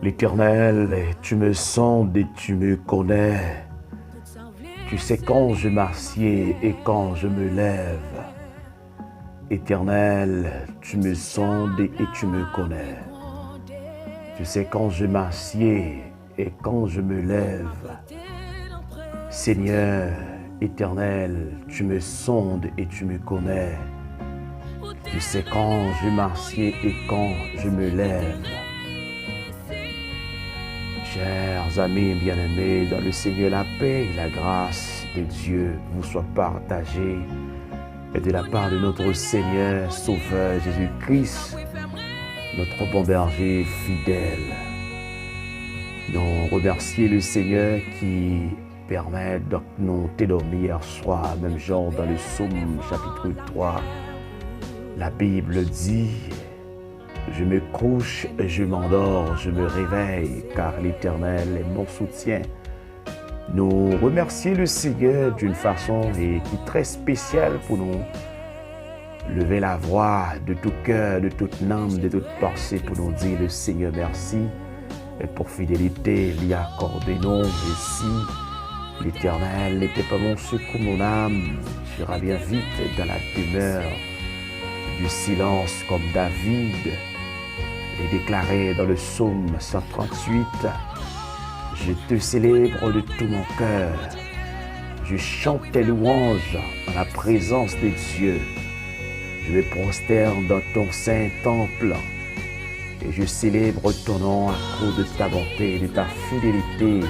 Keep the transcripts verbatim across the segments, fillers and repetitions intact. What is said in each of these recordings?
L'Éternel, tu me sondes et tu me connais. Tu sais quand je m'assieds et quand je me lève. Éternel, tu me sondes et tu me connais. Tu sais quand je m'assieds et quand je me lève. Seigneur, Éternel, tu me sondes et tu me connais. Tu sais quand je m'assieds et quand je me lève. Chers amis bien-aimés dans le Seigneur, la paix et la grâce de Dieu vous soient partagées et de la part de notre Seigneur, Sauveur Jésus-Christ, notre bon berger fidèle. Nous remercions le Seigneur qui permet donc nous te dormir hier soir, même genre dans le psaume chapitre trois. La Bible dit, je me couche, je m'endors, je me réveille, car l'Éternel est mon soutien. Nous remercions le Seigneur d'une façon et qui est très spéciale pour nous. Lever la voix de tout cœur, de toute âme, de toute pensée pour nous dire le Seigneur merci et pour fidélité li accordé nous. Et si l'Éternel n'était pas mon secours, mon âme sera bien vite dans la demeure du silence comme David est déclaré dans le psaume cent trente-huit. Je te célèbre de tout mon cœur. Je chante tes louanges en la présence de Dieu. Je me prosterne dans ton saint temple et je célèbre ton nom à cause de ta bonté et de ta fidélité,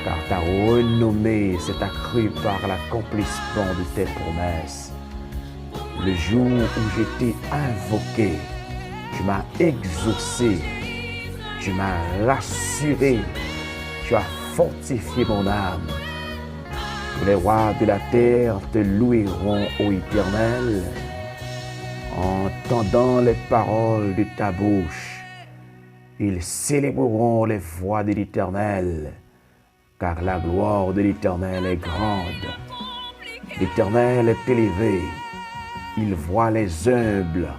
car ta renommée s'est accrue par l'accomplissement de tes promesses. Le jour où j'étais invoqué, tu m'as exaucé, tu m'as rassuré, tu as fortifié mon âme. Tous les rois de la terre te loueront, ô Éternel, en entendant les paroles de ta bouche. Ils célébreront les voies de l'Éternel, car la gloire de l'Éternel est grande. L'Éternel est élevé, il voit les humbles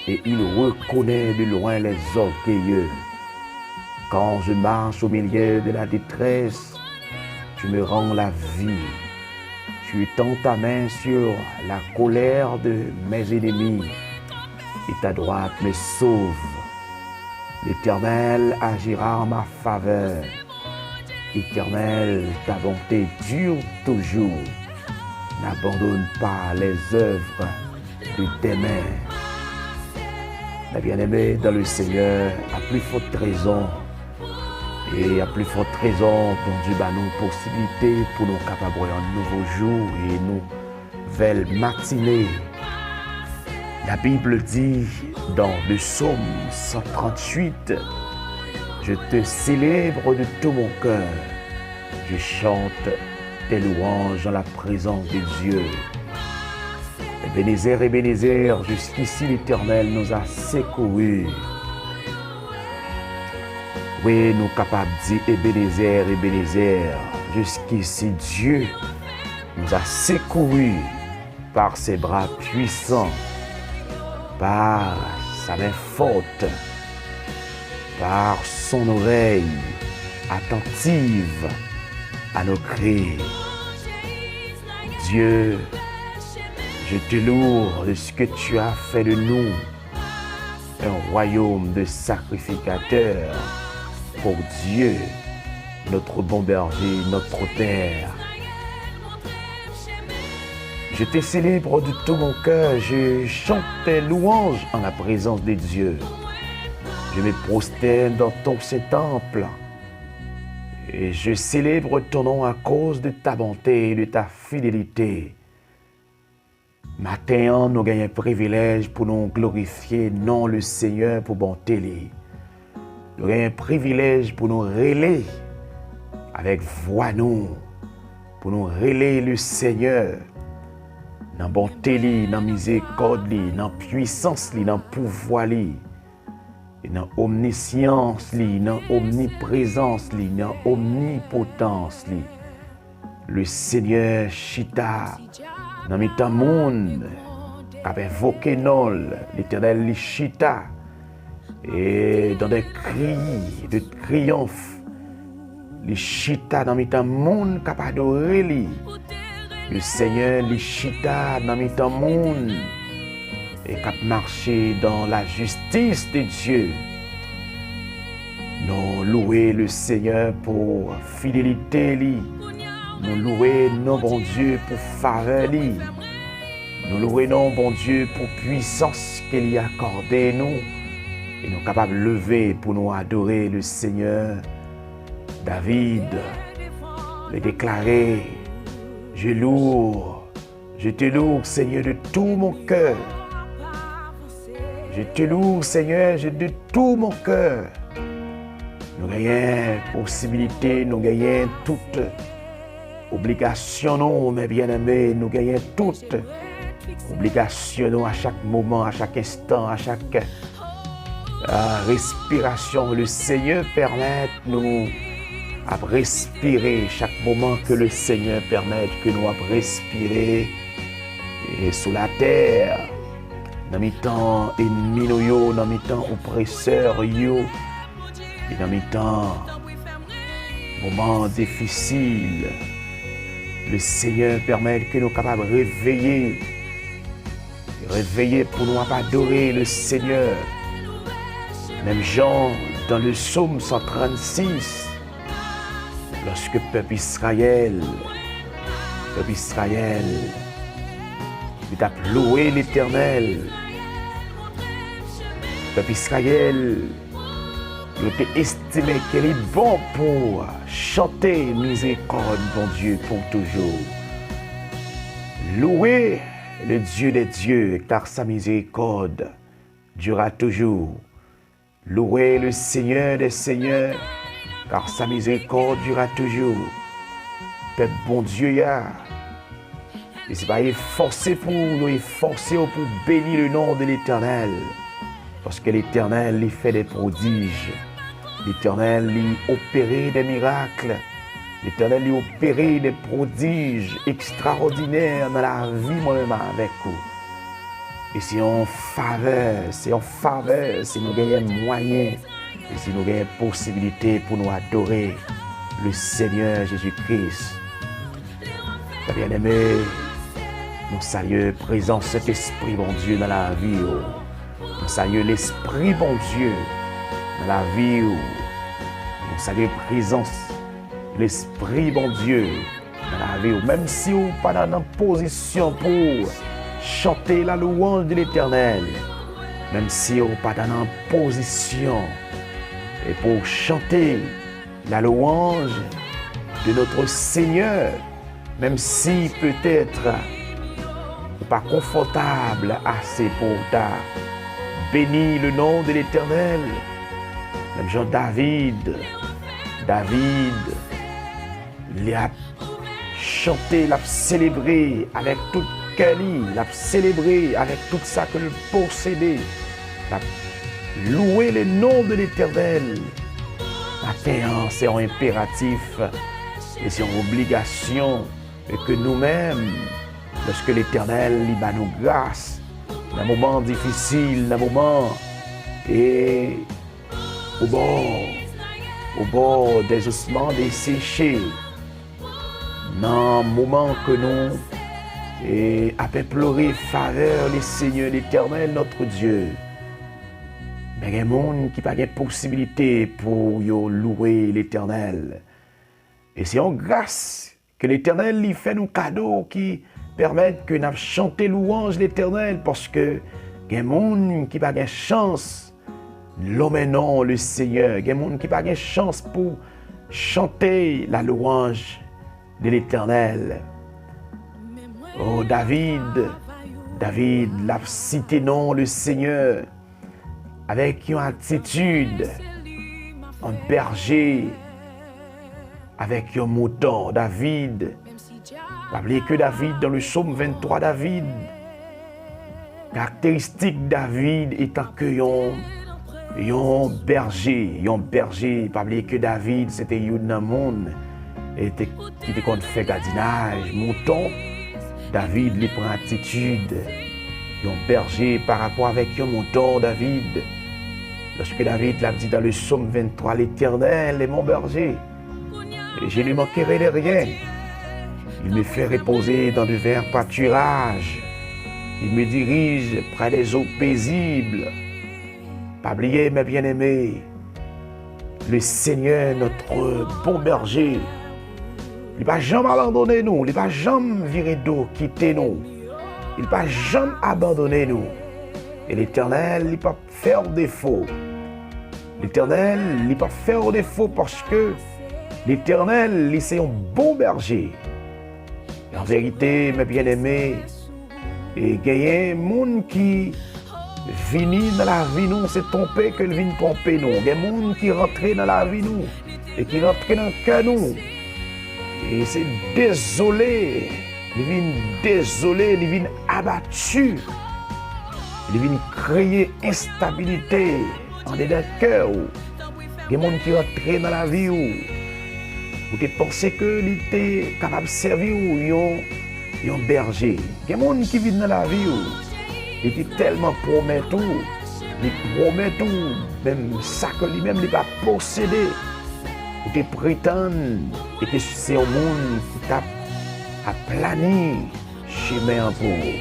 et il reconnaît de loin les orgueilleux. Quand je marche au milieu de la détresse, tu me rends la vie. Tu étends ta main sur la colère de mes ennemis et ta droite me sauve. L'Éternel agira en ma faveur. Éternel, ta bonté dure toujours. N'abandonne pas les œuvres de tes mains. Mes bien-aimés dans le Seigneur, à plus forte raison, e a pli fòt rezon, Bondye ba nou posiblite pou nou kapab wè yon nouvo jou e yon nouvèl matine. La Bible dit dans le psaume cent trente-huit, je te célèbre de tout mon cœur, je chante tes louanges en la présence de Dieu. Ebenezer, Ebenezer, jusqu'ici l'Éternel nous a secourus. Wi, nou kapab di Ebenezer, Ebenezer, jusqu'ici Dieu nous a secourus par ses bras puissants, par sa main forte, par son oreille attentive à nos cris. Dieu, je te loue de ce que tu as fait de nous un royaume de sacrificateurs pour Dieu, notre bon berger, notre Père. Je te célèbre de tout mon cœur, je chante tes louanges en la présence de Dieu. Je me prosterne dans ton saint temple et je célèbre ton nom à cause de ta bonté et de ta fidélité. Maten an, nou genyen privilèj pou nou glorifye non le Seigneur pou bonte li. Nou genyen privilèj pou nou rele avèk vwa nou, pou nou rele le Seigneur nan bonte li, nan mizerikòd li, nan pwisans li, nan pouvwa li, e nan omnisyans li, nan omniprezans li, nan omnipotans li. Le Seigneur chita nan mitan moun k ap envoke non l. Letènèl li chita E dans des cris de triomphe, li chita nan mitan moun k ap adore li. Le Senyè, li chita nan mitan moun e k ap mache dans la justice de Dieu. Nou louwe le Senyè pou fidelite li. Nou louwe non Bondye pou favè li. Nou louwe non Bondye pou pwisans ke li akòde nou. E nou kapab leve pou nou adore le Senyè. David, li deklare, Je loue, je te loue, Seigneur, de tout mon cœur. Je te loue, Seigneur, je, de tout mon cœur. Nou genyen posibilite, nou genyen tout obligasyon nou, mes bien-aimés, nou genyen tout obligasyon nou a chak moman, a chak enstan, a chak, ah, respirasyon. Le Senyè pèmèt nou ap respire chak moman ke le Senyè pèmèt ke nou ap respire e sou latè, nan mitan enmi nou yo, nan mitan opresè yo, e nan mitan moman difisil. Le Senyè pèmèt ke nou kapab reveye, reveye pou nou ap adore le Senyè. Menm jan dans le psaume cent trente-six, lòske pèp Izrayèl, pèp Izrayèl, li t ap louwe Letènèl. Pèp Izrayèl, yo te estime ke li bon pou chante mizerikòd Bondye pou toujou. Louez le Dieu des dieux, car sa miséricorde durera toujours. Louez le Seigneur des seigneurs, car sa miséricorde durera toujours. Pèp Bondye a, e se pa efòse pou yo efòse yo pou beni le nom de l'Éternel. Paske Letènèl, li fè de pwodij. Letènèl, li opere de mirak. Letènèl, li opere de pwodij ekstraòdinè nan lavi mwen menm avèk ou. E se yon favè, se yon favè si nou genyen mwayen, e si nou genyen posibilite pou nou adore le Senyè Jezi Kris. Mes bien-aimés, nou salye prezans Sentespri Bondye nan lavi w. Nou salye Lespri Bondye nan lavi w. Nou salye prezans Lespri Bondye nan lavi w. Menm si w pa nan, nan pozisyon pou w chante la louanj de Letènèl, menm si w pa nan, nan pozisyon e pou w chante la louanj de notre Seigneur, menm si petèt ou pa konfòtab ase pou w ta beni le nom de l'Éternel, menm jan David, David, li ap chante, l ap selebre avèk tout kè li, l ap selebre avèk tout sa ke l posede, l ap louwe le nom de l'Éternel. Maten an, se yon enperatif e se yon obligasyon ke nou menm, lòske Letènèl li ba nou gras nan moman difisil, nan moman e obò, obò dezespwa, deseche, nan moman ke nou e, ap enplore favè le Seigneur l'Éternel notre Dieu. Men gen moun ki pa gen posibilite pou yo louwe Letènèl. E se yon gras ke Letènèl li fè nou kado ki pèmèt ke n ap chante louwanj Letènèl, paske gen moun ki pa gen chans nonmen non le Senyè, gen moun ki pa gen chans pou chante la louange de l'Éternel. O David, David, l ap site non le Senyè avèk yon atitid, yon bèje avèk yon mouton. David, pa bliye ke David, dans le psaume vingt-trois, David, karakteristik David etan ke yon, yon bèje, yon bèje. Pa bliye ke David, se te youn nan moun e te, ki te konn fè gadinaj mouton. David, li pran atitid yon bèje pa rapò avèk yon mouton, David. Lorsque David l'a dit dans le psaume vingt-trois, l'Éternel est mon berger, et je ne manquerai de rien. Il me fait reposer dans de verts pâturages. Il me dirige près des eaux paisibles. Pa bliye, mes bien-aimés, le Seigneur, notre bon berger, li pa janm abandone nou, li pa janm vire do kite nou, li pa janm abandone nou. E Letènèl, li p ap fè w defo. Letènèl, li p ap fè w defo paske Letènèl, li se yon bon bèje. An verite, mes bien-aimés, e genyen moun ki vini nan lavi nou, se twonpe ke l vin twonpe nou. Gen moun ki rantre nan lavi nou e ki rantre nan kè nou. E se dezole, li vin dezole, li vin abati, li vin kreye enstabilite andedan kè w. Gen moun ki rantre nan lavi w, ou te panse ke li te kapab sèvi w yon, yon bèje. Gen moun ki vin nan lavi w, li te tèlman pwomèt ou, li pwomèt ou menm sa ke li menm li pa posede. Ou te pretann e ke se yon moun ki t ap aplani chemen an pou ou.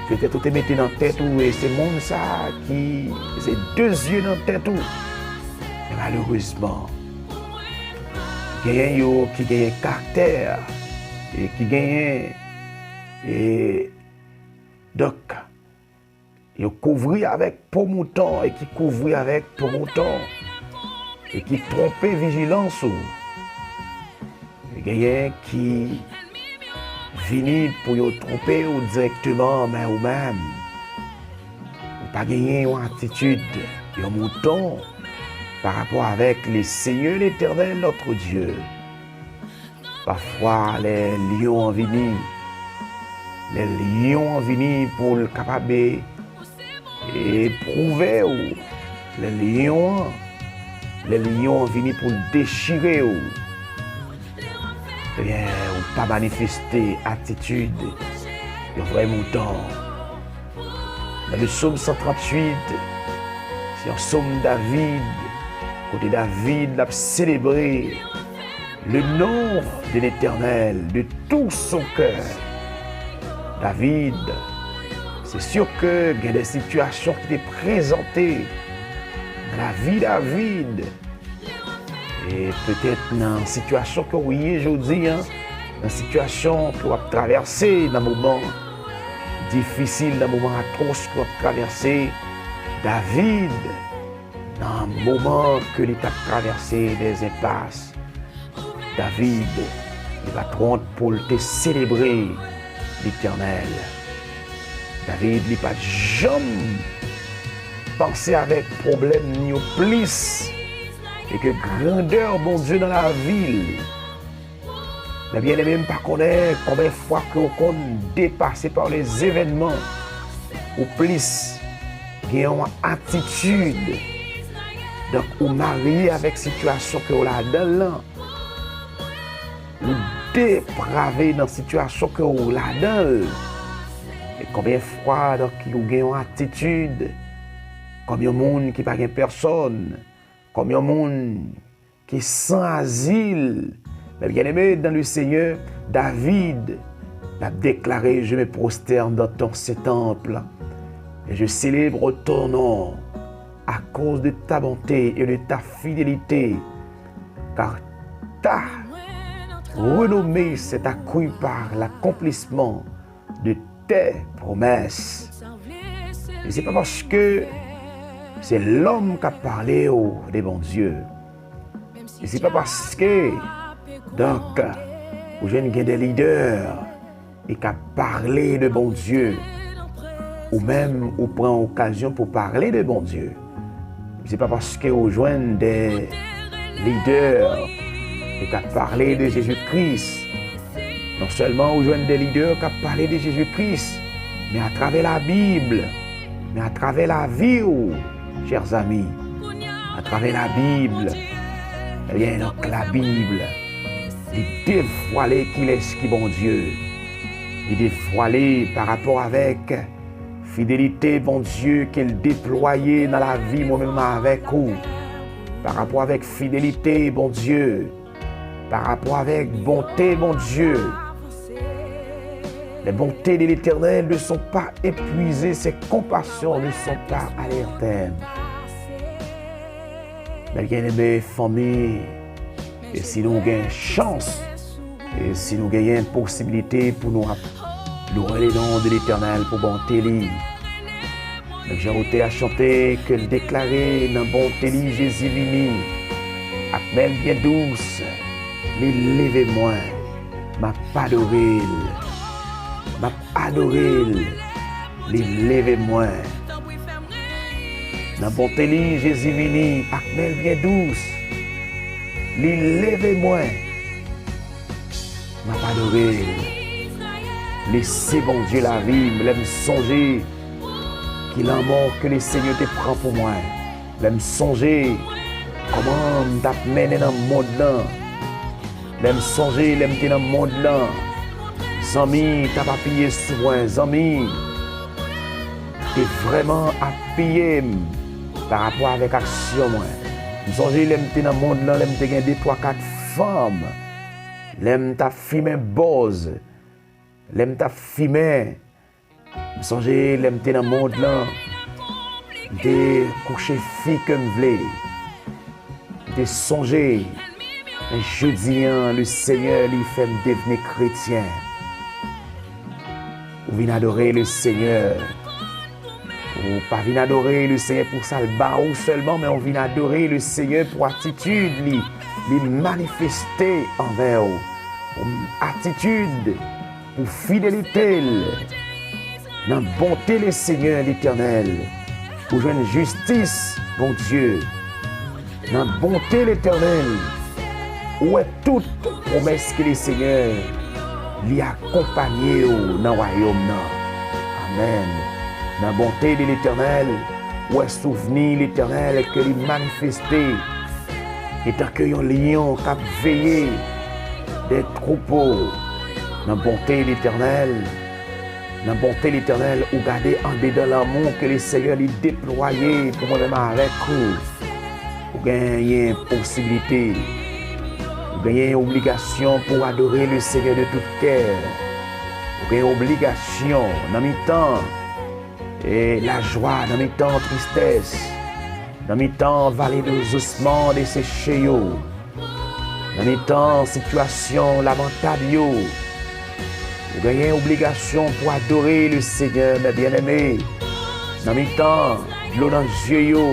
Petèt ou te mete nan tèt ou, e se moun sa a ki se de zye nan tèt ou. Men malerezman, genyen yo ki genyen karaktè, e ki genyen, e donk, yo kouvri avèk po mouton e ki kouvri avèk po mouton e ki twonpe vijilans ou. Genyen ki vini pou yo twonpe ou dirèkteman, men ou menm, ou pa genyen yon atitid yon mouton pa rapò avèk le Seigneur l'Éternel, notre Dieu. Pafwa, lè lyon an vini, lè lyon an vini pou l kapab epwouve w, lè lyon an, lè lyon an vini pou l dechire w, ebyen, ou pa manifeste atitid yon vrè mouton. Nan le psaume cent trente-huit, se yon psaume David, kote David l ap selebre le nom de l'Éternel de tout son cœur. David, se si ke gen de sitiyasyon ki te prezante nan lavi David, e petèt nan sitiyasyon ke w ye jodi a, nan sitiyasyon ke w ap travèse, nan moman difisil, nan moman atwòs ke w ap travèse, David, nan moman ke li t ap travèse de enpas, David, li pa t wont pou l te selebre Letènèl. David, li pa t janm panse avèk pwoblèm li yo plis e ke grandè Bondye nan lavi l. Men byeneme, m pa konnen konbyen fwa ke w konn depase pa lezevènman ou plis gen yon atitid, donk ou marye avèk sitiyasyon ke w ladan l lan, ou deprave nan sitiyasyon ke w ladan l. E konbyen fwa, donk, ou gen yon atitid kòm yon moun ki pa gen pèsòn, kòm yon moun ki san azil. Mes bien-aimés dans le Seigneur, David l ap deklare, je me prosterne dans ton saint temple et je célèbre ton nom à cause de ta bonté et de ta fidélité, car ta renommée s'est accrue par l'accomplissement de tes promesses. E se pa paske se lòm k ap pale w de Bondye. E se pa paske, donk, ou jwenn gen de lidè e k ap pale de Bondye, ou menm ou pran okazyon pou pale de Bondye. Se pa paske ou jwenn de lidè e k ap pale de Jezi Kris. Non sèlman ou jwenn de lidè k ap pale de Jezi Kris, men atravè Labib, men atravè lavi w, chè zami, atravè Labib, ebyen, donk, Labib, li devwale kilès ki Bondye. Li devwale pa rapò avèk Fidelite Bondye ke l deplwaye nan lavi mwen menm avèk ou. Pa rapò avèk fidelite Bondye, pa rapò avèk bonte Bondye. Les bontés de l'Éternel ne sont pas épuisées, ses compassions ne sont pas à leur terme. Men byeneme fanmi, e si nou gen chans, e si nou genyen posibilite pou nou ap lwe le non de Letènèl pou bonte li. Menm jan otè a chante ke l deklare nan bonte li Jezi vini, ak men l byen dous, li leve mwen, m ap adore l, m ap adore l, li leve mwen. Nan bonte li, Jezi vini ak men l byen dous. Li leve mwen. M ap adore l. Li se Bondye lavi m. Lè m sonje ki lanmò ke Lesenyè te pran pou mwen. Lè m sonje kòman m t ap mennen nan mond lan. Lè m sonje lè m te nan mond lan, zanmi t ap apiye sou mwen, zanmi te vrèman apiye m pa rapò avèk aksyon mwen. M sonje lè m te nan mond lan, lè m te gen de, twa, kat fanm, lè m t ap fimen bòz, lè m t ap fimen M sonje lè m te nan mond lan, m te kouche fi ke m vle. M te sonje, men jodi an, Lesenyè, li fè m devni kretyen. Ou vin adore Lesenyè. Ou pa vin adore Lesenyè pou sa l ba ou sèlman, men ou vin adore Lesenyè pou atitid li, li manifeste anvè w. Ou atitid pou fidelite l nan bonte Lesenyè Letènèl, ou jwenn jistis Bondye. Nan bonte Letènèl, ou wè tout pwomès ke Lesenyè li akonpanye w nan wayòm nan. Amèn. Nan bonte de Letènèl, ou wè souvni Letènèl ke li manifeste etan ke yon lyon k ap veye de twoupo. Nan bonte Letènèl, nan bonte Letènèl, ou gade andedan lanmou ke Lesenyè li deplwaye pou mwen menm avèk ou. Ou genyen posiblite, ou genyen obligasyon pou w adore Lesenyè de tout kè. Ou genyen obligasyon nan mitan e lajwa, nan mitan tristès, nan mitan vale dezespwa deseche yo, nan mitan sitiyasyon lamantab yo, ou genyen obligasyon pou adore Lesenyè, men byeneme. Nan mitan dlo nan zye yo,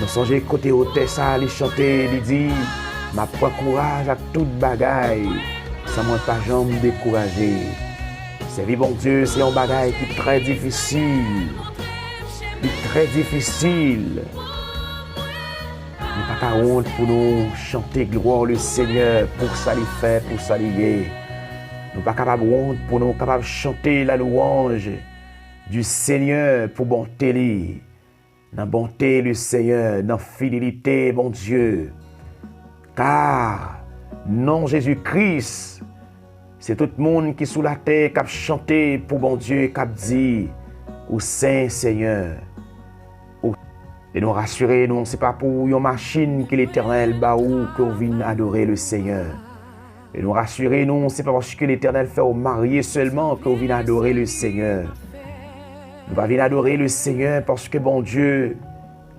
nou sonje kote otè sa a li chante, li di, "M ap pran kouraj ak tout bagay, san mwen pa janm dekouraje." Sèvi Bondye se yon bagay ki trè difisil. Li trè difisil. Nou pa ka wont pou nou chante glwa Lesenyè pou sa li fè, pou sa li ye. Nou pa kapab wont pou nou kapab chante la louange du Seigneur pou bonte li. Nan bonte Lesenyè, nan fidelite Bondye. Ka non Jezi Kris, se tout moun ki sou latè k ap chante pou Bondye, k ap di, "Ou sen, Senyè." Ou... E nou rasire nou, se pa pou yon machin ke Letènèl ba ou ke w vin adore Lesenyè. E nou rasire nou, se pa paske Letènèl fè w marye sèlman ke w vin adore Lesenyè. Nou pa vin adore Lesenyè paske Bondye,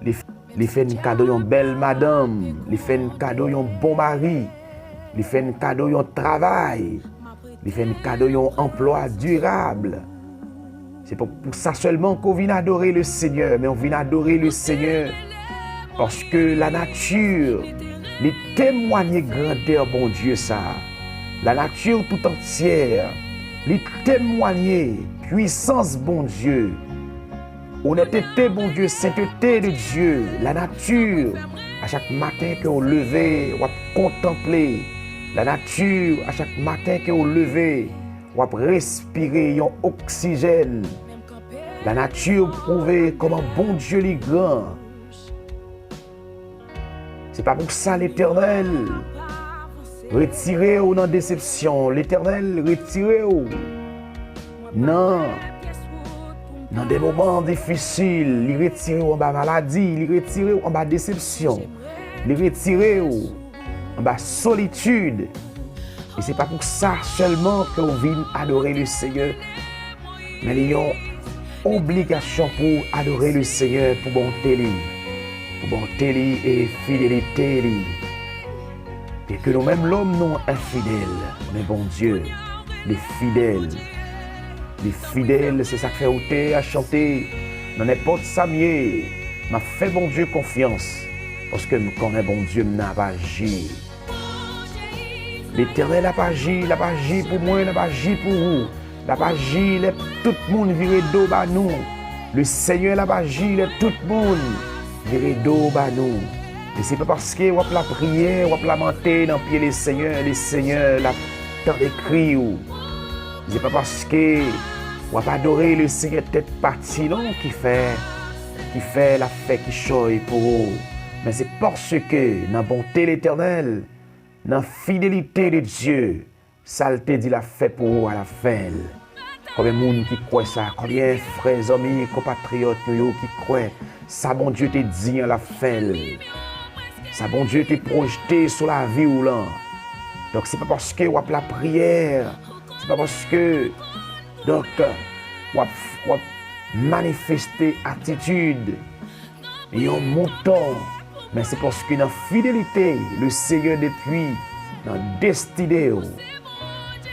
li, li fè n kado yon bèl madanm, li fè n kado yon bon mari, li fè n kado yon travay, li fè n kado yon anplwa dirab. Se pou, pou sa sèlman ke w vin adore Lesenyè, men w vin adore Lesenyè paske lanati, li temwanye grandè Bondye sa. Lanati tout antyè, li temwanye pwisans Bondye, onètete Bondye, sentete de Dye. Lanati, a chak maten ke w leve, w ap kontanple. Lanati, a chak maten ke w leve, w ap respire yon oksijèn. Lanati pwouve kòman Bondye li gran. Se pa pou sa Letènèl retire w nan desepsyon. Letènèl retire w nan Nan de moman difisil, li retire w anba maladi, li retire w anba desepsyon, li retire w anba solitid. E se pa pou sa sèlman ke w vin adore le Senyè, men li yon obligasyon pou w adore le Senyè pou bonte li, pou bonte li e fidelite li. Byenke nou menm lòm nou enfidèl, men Bondye, li fidèl. Li fidèl, se sa k fè ou te a chante, nan nenpòt sa m ye, m ap fè Bondye konfyans, paske m konnen Bondye m nan ap aji. Letènèl ap aji, l ap aji pou mwen, l ap aji pou ou. L ap aji lè tout moun vire do ba nou. Le Senyè l ap aji lè tout moun vire do ba nou. E se pa paske w ap lapriyè, w ap lamante nan pye le Senyè, le Senyè l ap tande kri w. Se pa paske w ap adore le Senyè tèt pati non ki fè, ki fè l ap fè kichòy pou ou. Men se paske nan bonte Letènèl, nan fidelite de Dye, sa l te di l ap fè pou ou a, l ap fè l. Konbyen moun ki kwè sa? Konbyen frè, zanmi, konpatriyòt nou yo ki kwè sa Bondye te di an, l ap fè l? Sa Bondye te pwojte sou lavi w lan. Donk, se pa paske w ap lapriyè, se pa paske, donk, w ap, w ap manifeste atitid yon mouton, men se paske nan fidelite, le Senyè depi nan destine w,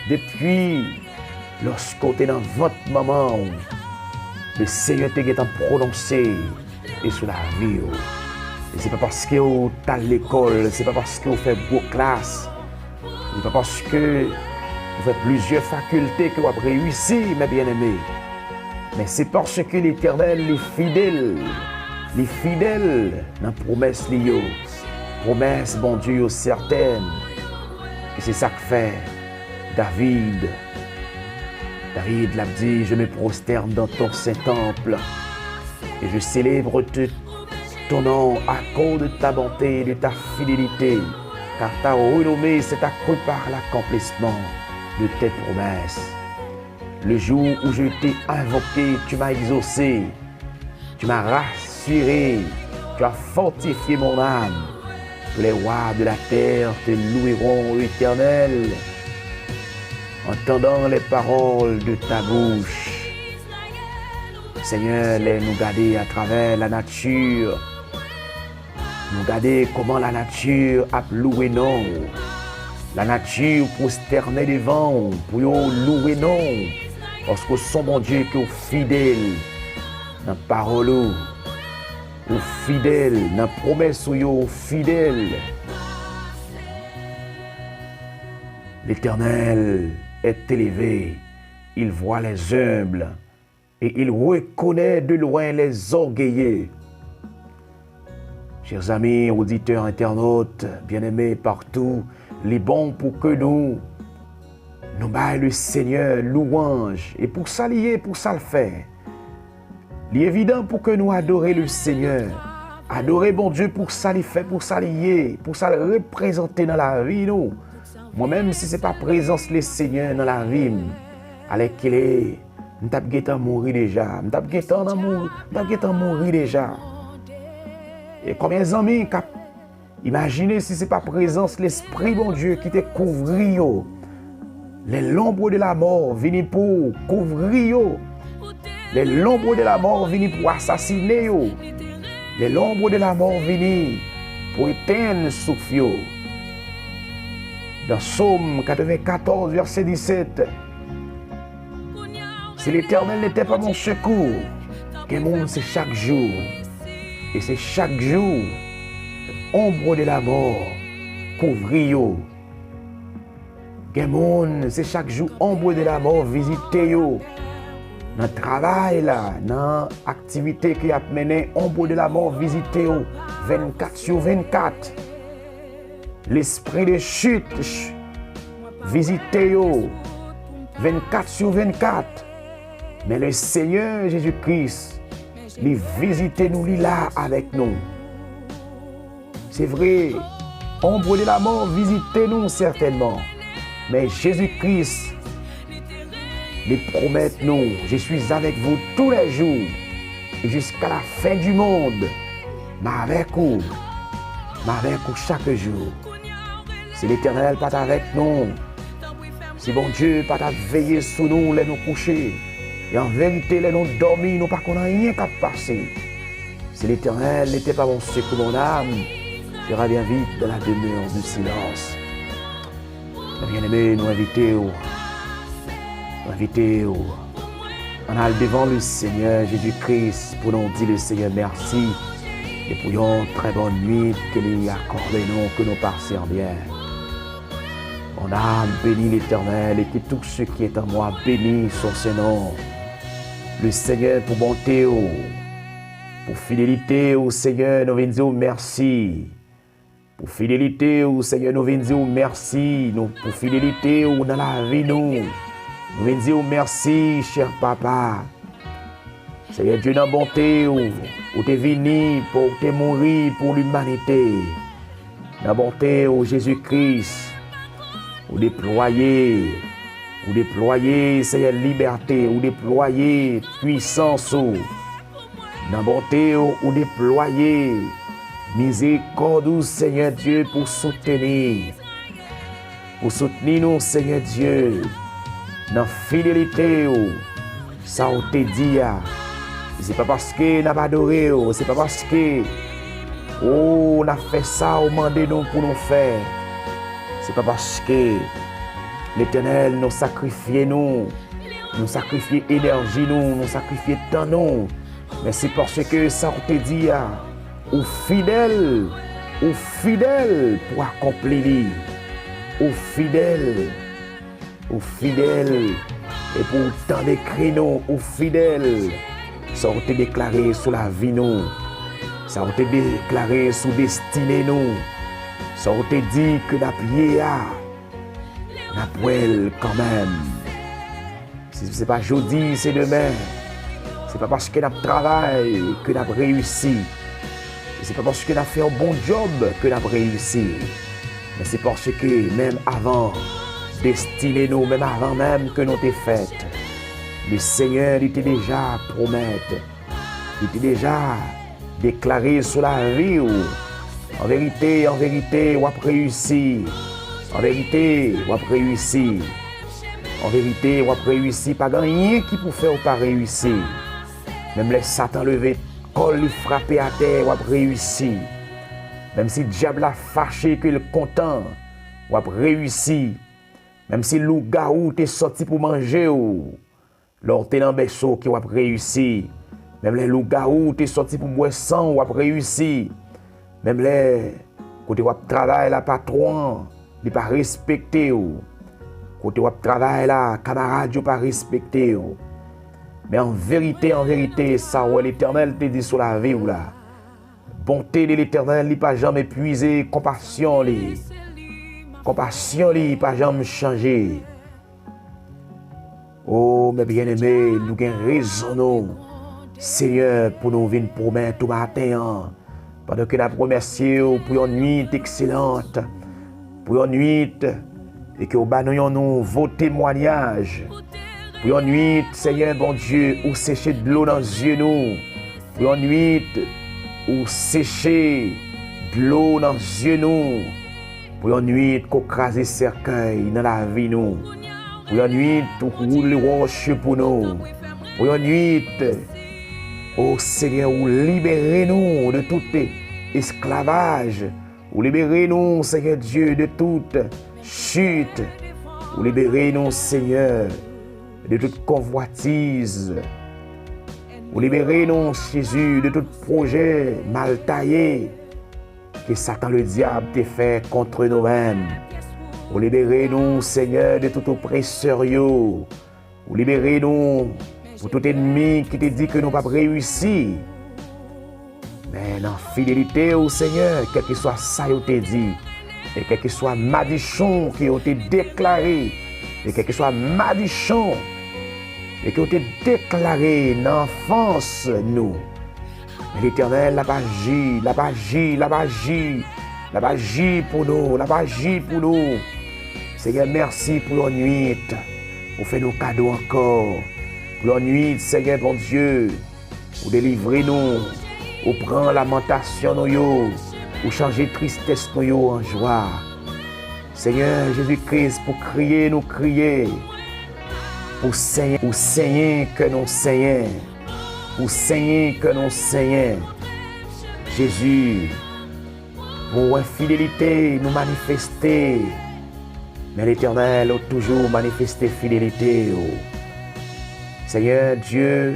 depi lòske w te nan vant manman w, le Senyè te gentan pwononse e sou lavi w. E se pa paske w t al lekòl, se pa paske w fè gwo klas, se pa paske ou fè plizyè fakilte ke w ap reyisi, men byeneme. Men se paske Letènèl, li fidèl. Li fidèl nan pwomès li yo. Pwomès Bondye yo sètèn. E se sa k fè David, David l ap di, je me prosterne dans ton saint temple et je célèbre te ton nom à cause de ta bonté et de ta fidélité, car ta renommée s'est accrue par l'accomplissement de tes promesses. Le jour où je t'ai invoqué, tu m'as exaucé, tu m'as rassuré, tu as fortifié mon âme. Tous les rois de la terre te loueront, Éternel, en entendant les paroles de ta bouche. Senyè, lè nou gade atravè lanati, nou gade kòman lanati ap louwe non w. Lanati pwostène devan w pou yo louwe non w, paske w se yon Bondye ke w fidèl nan pawòl ou, ou fidèl nan pwomès ou yo, ou fidèl. L'Éternel est élevé, il voit les humbles et il reconnaît de loin les orgueilleux. Chers amis, auditeurs, internautes, bien-aimés partout, li bon pou ke nou, nou bay le Senyè louwanj. E pou sa li ye, pou sa l fè. Li evidan pou ke nou adore le Senyè. Adore Bondye pou sa li fè, pou sa li ye, pou sa l reprezante nan lavi nou. Mwen menm, si se pa prezans le Senyè nan lavi m, alèkile, m t ap gentan mouri deja. M t ap gentan nan mouri, m t ap gentan mouri deja. E konbyen zanmi k ap imajine si se pa prezans Lespri Bondye ki te kouvri yo? Lè lonbre de la mò vini pou kouvri yo, lè lonbre de la mò vini pou asasine yo, lè lonbre de la mò vini pou etenn souf yo. Dans Psaume quatre-vingt-quatorze, verset dix-sept, si l'Éternel n'était pas mon secours, gen moun se chak jou, e se chak jou, ombre de la mò kouvri yo. Gen moun, se chak jou ombre de la mò vizite yo. Nan travay la, nan aktivite ke y ap mennen, ombre de la mò vizite yo vennkat sou vennkat. Lespri de chit ch-, vizite yo vennkat sou vennkat. Men le Senyè Jezi Kris, li vizite nou, li la avèk nou. Se vre, ombre de la mò vizite nou sètènman. Men Jezi Kris, Li pwomèt nou, je suis avec vous tous les jours, et jusqu'à la fin du monde. M avèk ou, m avèk ou chak jou. Si Letènèl pa t avèk nou, si Bondye pa t ap veye sou nou lè nou kouche, e an verite, lè nou dòmi, nou pa konn anyen k ap pase. Si l'Éternel n'était pas mon secours, mon âme serait bien vite dans la demeure du silence. Mwen byeneme, nou envite w, nou envite w. Ann al devan le Senyè Jezi Kris pou nou di le Senyè mèsi e pou yon trè bòn nwit ke li akòde nou, ke nou pase an byen. Mon âme bénit l'Éternel et que tout ce qui est en moi bénisse son saint nom. Le Senyè pou bonte w, pou fidelite w, Senyè, nou vin di w mèsi. Pou fidelite w, Senyè, nou vin di w mèsi. Nou, pou fidelite w nan lavi nou, nou vin di w mèsi, chè Papa. Senyè Dye, nan bonte w, ou te vini pou w te mouri pou limanite. Nan bonte w, Jezi Kris, ou deplwaye, ou deplwaye, Senyè, libète, ou deplwaye pwisans ou. Nan bonte w, ou deplwaye mizerikòd ou, Senyè Dye, pou soutni, pou soutni nou, Senyè Dye, nan fidelite w, sa w te di a. Se pa paske n ap adore w, se pa paske, o, n ap fè sa w mande nou pou nou fè. Se pa paske, Letènèl, nou sakrifye nou, nou sakrifye enèji nou, nou sakrifye tan nou, men se paske sa w te di a, ou fidèl, ou fidèl pou akonpli li. Ou fidèl, ou fidèl, e pou w tande kri nou, ou fidèl. Sa w te deklare sou lavi nou, sa w te deklare sou destine nou, sa w te di ke n ap ye a, n ap wè l kanmenm. Si se pa jodi, se demen. Se pa paske n ap travay ke n ap reyisi. E se pa paske n ap fè yon bon djòb ke n ap reyisi. Men se paske menm avan destine nou, menm avan menm ke nou te fèt, le Senyè, li te deja pwomèt, li te deja deklare sou lavi w. An verite, an verite, w ap reyisi. An verite, w ap reyisi. An verite, w ap reyisi. Pa gen anyen ki pou fè w pa reyisi. Menm lè Satan leve kò l, li frape atè, w ap reyisi. Menm si dyab la fache, ke l kontan, w ap reyisi. Menm si lougawou te sòti pou manje w, lè w te nan bèso ke w ap reyisi. Menm lè lougawou te sòti pou bwè san w, w ap reyisi. Menm lè kote w ap travay la, patwon an, li pa respekte w. Kote w ap travay la, kamarad yo pa respekte w. Men an verite, an verite, sa w wè Letènèl te di sou lavi w la. Bonte de Letènèl, li pa janm epwize, konpasyon li, konpasyon li pa janm chanje. O, mè byeneme, nou gen rezon nou, Senyè, pou nou vin pwomèt ou maten an, pandan ke n ap remèsye w pou yon nwit ekselant, pou yon nwit, e ke w ba nou yon nouvo temwayaj, pou yon nwit, Senyè Bondye, ou seche dlo nan zye nou, pou yon nwit, ou seche dlo nan zye nou, pou yon nwit ke w kraze sèkèy nan lavi nou, pou yon nwit ou woule wòch pou nou, pou yon nwit, o Senyè, ou libere nou de tout esklavaj, ou libere nou, Senyè Dye, de tout chit, ou libere nou, Senyè, de tout konvwatiz, ou libere nou, Jezi, de tout pwojè mal taye ke Satan Ledyab te fè kont nou menm. Ou libere nou, Senyè, de tout opresè yo. Ou libere nou pou tout ènmi ki te di ke nou p ap reyisi. Men nan fidelite w, Senyè, kèlkeswa sa yo te di, e kèlkeswa madichon ke yo te deklare, e kèlkeswa madichon e ke yo te deklare nan anfans nou, men Letènèl, l ap aji, l ap aji, l ap aji, l ap aji pou nou, l ap aji pou nou. Senyè, mèsi pou yon nwit. Ou fè nou kado ankò pou yon nwit, Senyè Bondye. Ou delivre nou. Ou pran lamantasyon nou yo. Ou chanje tristès nou yo an jwa. Senyè Jezi Kris, pou kriye nou kriye. Pou senyen, pou senyen kè nou senyen. Pou senyen kè nou senyen. Jezi, pou wè fidelite nou manifeste. Men Letènèl, ou toujou manifeste fidelite ou. Senyè Dye,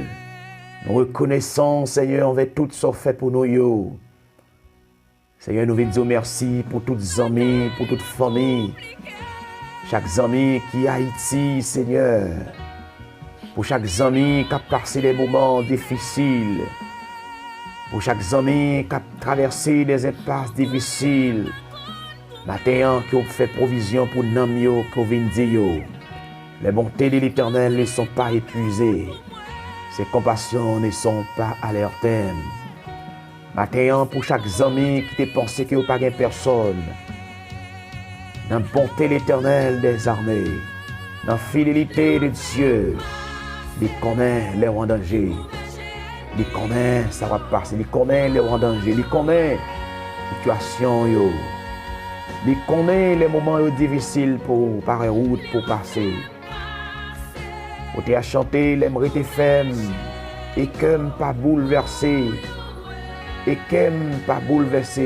nou rekonesan, Senyè, anvè tout sa w fè pou nou yo. Senyè, nou vin di w mèsi pou tout zanmi, pou tout fanmi. Chak zanmi ki Ayiti, Senyè. Pou chak zanmi k ap pase de moman difisil. Pou chak zanmi k ap travèse de enpas difisil. Maten an, ke w fè pwovizyon pou nanm yo, ke w vin di yo, les bontés de l'Éternel ne sont pas épuisées. Ses compassions ne sont pas à leur terme. Maten an, pou chak zanmi ki te panse ke yo pa gen pèsòn, nan bonte Letènèl dèzame, nan fidelite de Dye, li konnen lè w an danje. Li konnen sa w ap pase. Li konnen lè w an danje. Li konnen sitiyasyon yo. Li konnen lè moman yo difisil pou w pa wè wout pou w pase. Ou te a chante, lè m rete fèm, e kè m pa boulvèse, e kè m pa boulvèse.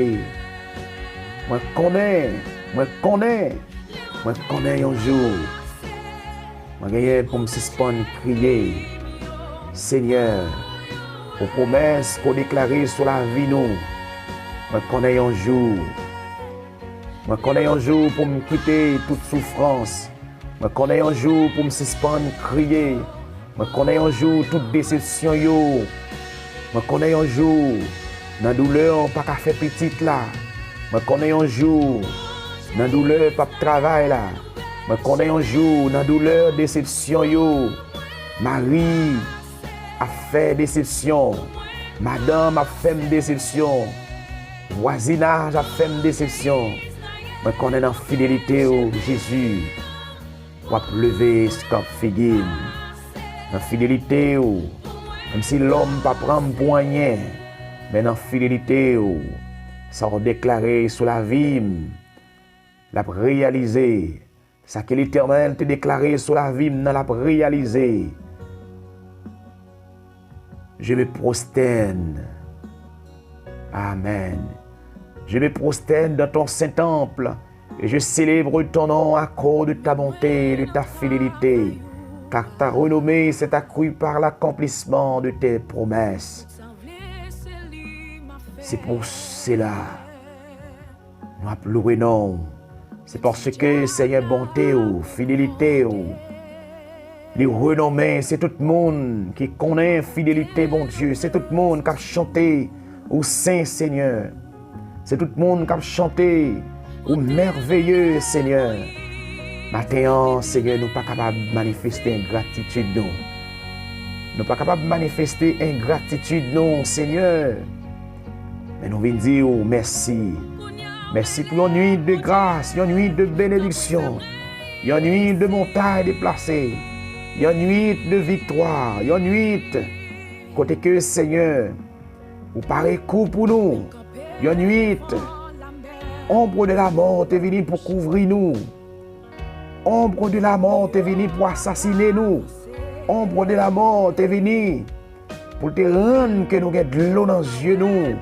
Mwen konnen, mwen konnen, mwen konnen yon jou, mwen genyen pou m sispann kriye. Senyè, pou pwomès ke w deklare sou lavi nou, mwen konnen yon jou, mwen konnen yon jou pou m kite tout soufrans. Mwen konnen yon jou pou m sispann kriye. Mwen konnen yon jou tout desepsyon yo. Mwen konnen yon jou nan doulè w pa ka fè pitit la. Mwen konnen yon jou nan doulè p ap travay la. Mwen konnen yon jou nan doulè desepsyon yo. Mari ap fè desepsyon. Madanm ap fè m desepsyon. Vwazinaj ap fè m desepsyon. Mwen konnen nan fidelite w, Jezi, w ap leve eskanp figi m. Nan fidelite w, menm si lòm pa pran m pou anyen, men nan fidelite w, sa w deklare sou lavi m, l ap reyalize. Sa ke Letènèl te deklare sou lavi m nan l ap reyalize. Je me prosterne. Amen. Je me prosterne dans ton saint temple et je célèbre ton nom à cause de ta bonté et de ta fidélité, car ta renommée s'est accrue par l'accomplissement de tes promesses. C'est pour cela nou ap louwe non w. Se paske, Senyè, bonte w, fidelite w, li renonmen. Se tout moun ki konnen fidelite Bondye. Se tout moun k ap chante ou sen, Senyè. Se tout moun k ap chante ou mèveye, Senyè. Maten an, Senyè, nou pa kapab manifeste engratitid nou. Nou pa kapab manifeste engratitid nou, Senyè. Men nou vin di w mèsi. Mèsi pou yon nwit de gras, yon nwit de benediksyon, yon nwit de montay deplase, yon nwit de viktwa, yon nwit kote ke, Senyè, ou pare kou pou nou. Yon nwit, ombre de la mort te vini pou kouvri nou. Ombre de la mort te vini pou asasinen nou. Ombre de la mort te vini pou l te rann ke nou gen dlo nan zye nou.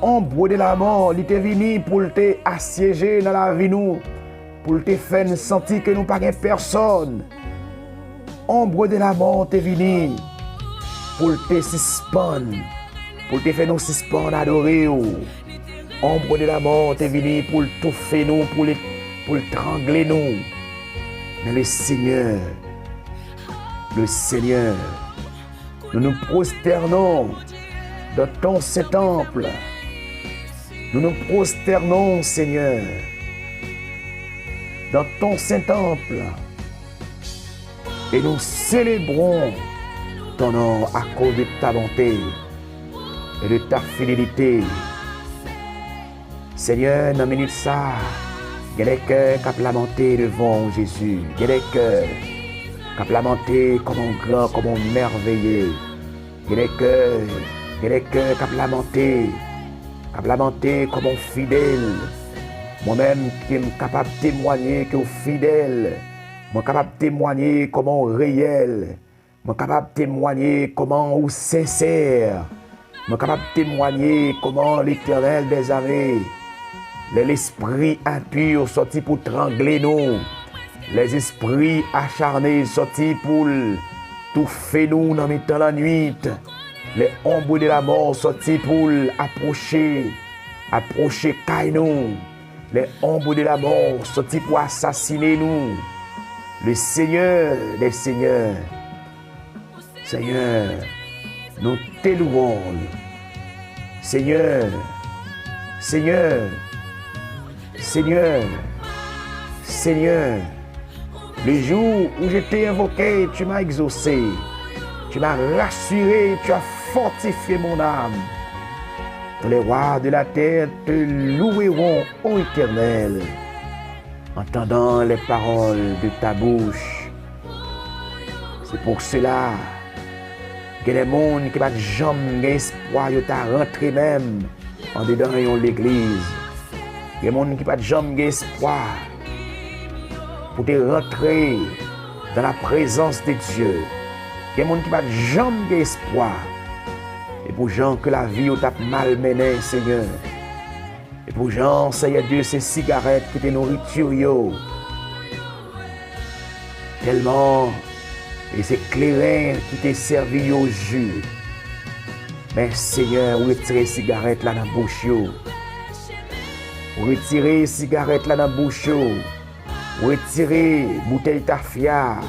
Ombre de la mort, li te vini pou l te asyeje nan lavi nou, pou l te fè n santi ke nou pa gen pèsòn. Ombre de la mort te vini pou l te sispann, pou l te fè nou sispann adore w. Ombre de la mort te vini pou l toufe nou, pou l, pou l trangle nou. Men le Seigneur, le Seigneur, nous nous prosternons dans ton saint temple. Nous nous prosternons, Seigneur, dans ton saint temple. Et nous célébrons ton nom à cause de ta bonté et de ta fidélité. Senyè, nan minit sa a, gen de kè k ap lamante devan w, Jezi. Gen de kè k ap lamante kòman w gran, kòman w mèveye. Gen de kè, gen de kè k ap lamante, k ap lamante kòman w fidèl. Mwen menm, ke m kapab temwanye ke w fidèl. Mwen kapab temwanye kòman w reyèl. Mwen kapab temwanye kòman ou sensè. Mwen kapab temwanye kòman Letènèl dèzame, lè lespri enpi sòti pou trangle nou, lè zespri acharne sòti pou l toufe nou nan mitan lannwit, lè ombre de la mort sòti pou l apwoche, apwoche kay nou, lè ombre de la mort sòti pou asasine nou. Le Seigneur des Seigneurs, Senyè, nou te louwe w. Senyè, Senyè, Senyè, Senyè, le jour où je t'ai invoqué, tu m'as exaucé. Tu m'as rassuré, tu as fortifié mon âme. Tous les rois de la terre te loueront, ô Éternel, entendant les paroles de ta bouche. C'est pour cela, gen de moun ki pa t janm gen espwa yo ta rantre menm andedan yon legliz. Gen moun ki pa t janm gen espwa pou te rantre dans la présence de Dieu. Gen moun ki pa t janm gen espwa. E pou jan ke lavi yo t ap malmennen, Senyè. E pou jan, Senyè Dye, se sigarèt ki te nouriti yo. Tèlman, e se kleren ki te sèvi yo ji. Men, Senyè, ou retire sigarèt la nan bouch yo. Ou retire sigarèt la nan bouch yo. Ou retire boutèy tafya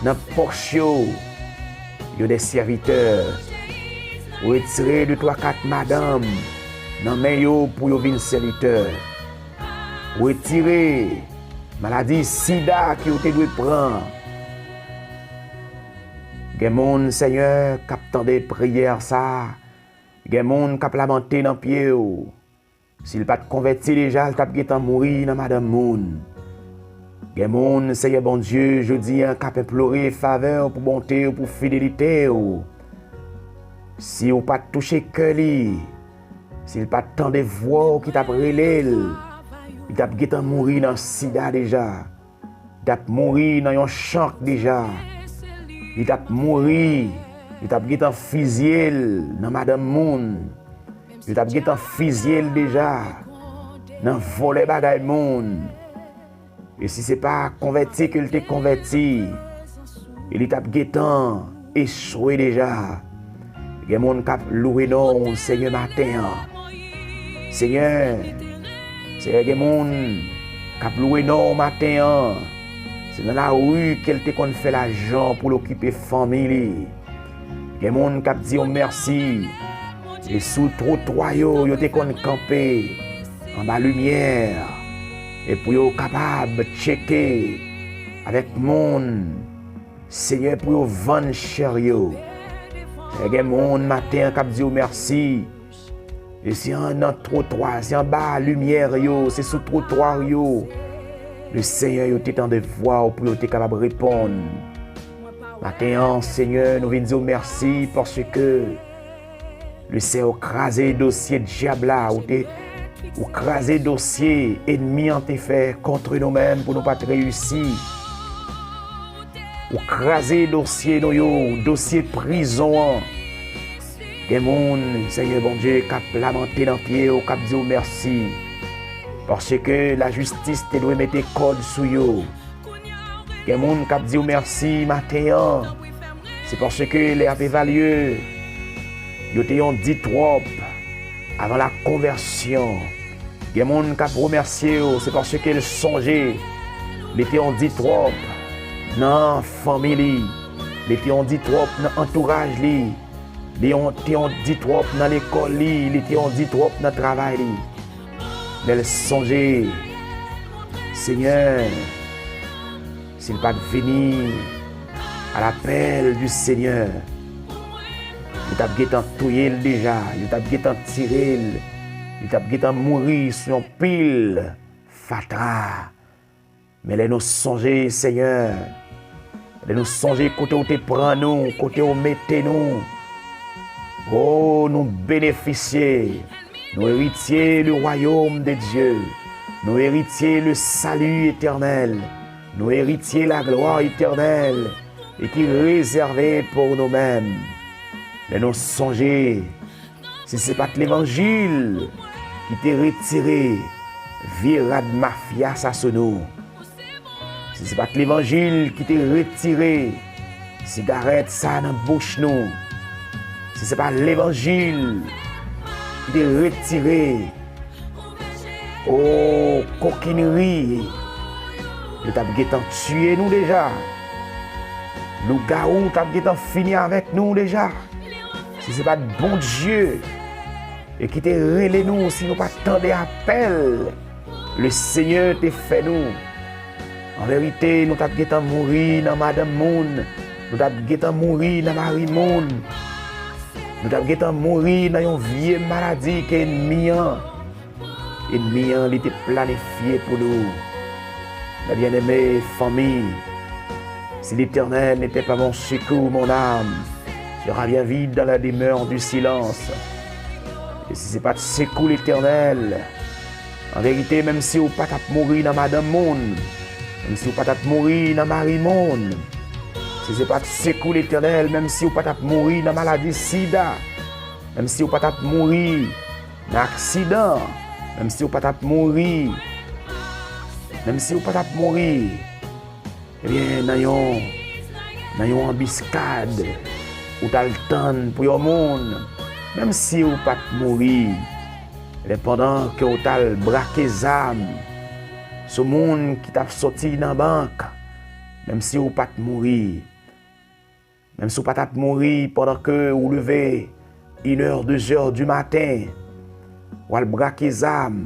nan pòch yo, yo de sèvitè. Ou retire de twa kat madanm nan men yo pou yo vin sèvitè. Ou retire maladi sida ke yo te dwe pran. Gen moun, Senyè, k ap tande priyè sa. Gen moun k ap lamante nan pye w. Si l pa t konvèti deja, l t ap gentan mouri nan madanm moun. Gen moun, Senyè Bondye, jodi a, k ap enplore favè w pou bonte w, pou fidelite w. Si w pa t touche kè li, si l pa t tande vwa w ki t ap rele l, li t ap gentan mouri nan sida deja. Li t ap mouri nan yon chank deja. Li t ap mouri, yo t ap gentan fizye l nan madanm moun. Yo t ap gentan fizye l deja nan vòlè bagay moun. E si se pa konvèti ke l te konvèti, e li t ap gentan echwe deja. Gen moun k ap louwe non w, Senyè, maten an. Senyè, Senyè, gen moun k ap louwe non w maten an. Se nan lari ke l te konn fè lajan pou l okipe fanmi li. Gen moun k ap di w mèsi. E sou twotwa yo, yo te konn kanpe anba limyè. E pou yo kapab tcheke avèk moun, Senyè, pou yo vann chè yo. E gen moun maten an k ap di w mèsi. E se an, nan twotwa, se anba limyè yo, se sou twotwa yo. Le Senyè, yo te tande vwa w pou yo te kapab reponn. Maten an, Senyè, nou vin di w mèsi paske le Senyè, ou kraze dosye dyab la, ou te, ou kraze dosye enmi an te fè kont nou menm pou nou pa t reyisi. Ou kraze dosye nou yo, dosye prizon an. Gen moun, Senyè Bondye, k ap lamante nan pye w, k ap di w mèsi. Paske lajistis te dwe mete kòd sou yo. Gen moun k ap di w mèsi maten an. Se paske lè y ap evalye, yo te yon di twòp avan la konvèsyon. Gen moun k ap remèsye w, se paske l sonje li te yon di twòp nan fanmi li, li te yon di twòp nan antouraj li, li yon, te yon di twòp nan lekòl li, li te yon di twòp nan travay li. Men l sonje, Senyè, si l pa t vini à l'appel du Seigneur, yo t ap gentan touye l deja, yo t ap gentan tire l, li t ap gentan mouri sou yon pil fatra. Men lè nou sonje, Senyè, Lè nou sonje kote w te pran nou, kote w mete nou. O, nou benefisye. Nou eritye le wayòm de Dye. Nou eritye le sali etènèl. Nou eritye la glwa etènèl e ki rezève pou nou menm. Lè nou sonje, si se pa t levanjil ki te retire vye rad mafya sa sou nou, si se pa t levanjil ki te retire sigarèt sa nan bouch nou, si se pa levanjil ki te retire, o, kokinri, yo t ap gentan tiye nou deja. Lougawou t ap gentan fini avèk nou deja. Si se pa t Bondye e ki te rele nou, si nou pa t tande apèl Lesenyè te fè nou, an verite, nou t ap gentan mouri nan madanm moun, nou t ap gentan mouri nan mari moun, nou t ap gentan mouri nan yon vye maladi ke ènmi an, ènmi an, li te planifye pou nou. Mes bien-aimés, fanmi, si l'Éternel n'était pas mon secours, mon âme sera bien vite dans la demeure du silence. E si se pa t sekou Letènèl, an verite, menm si w pa t ap mouri nan madanm moun, menm si w pa t ap mouri nan mari moun, si se pa t sekou Letènèl, menm si w pa t ap mouri nan maladi sida, menm si w pa t ap mouri nan aksidan, menm si w pa t ap mouri, menm si w pa t ap mouri, ebyen, nan yon, nan yon anbiskad, ou t al tann pou yon moun, menm si w pa t mouri, men pandan ke w t al brake zam sou moun ki t ap soti nan bank, menm si w pa t mouri, menm si w pa t ap mouri pandan ke w leve inè, dezè di maten, w al brake zam,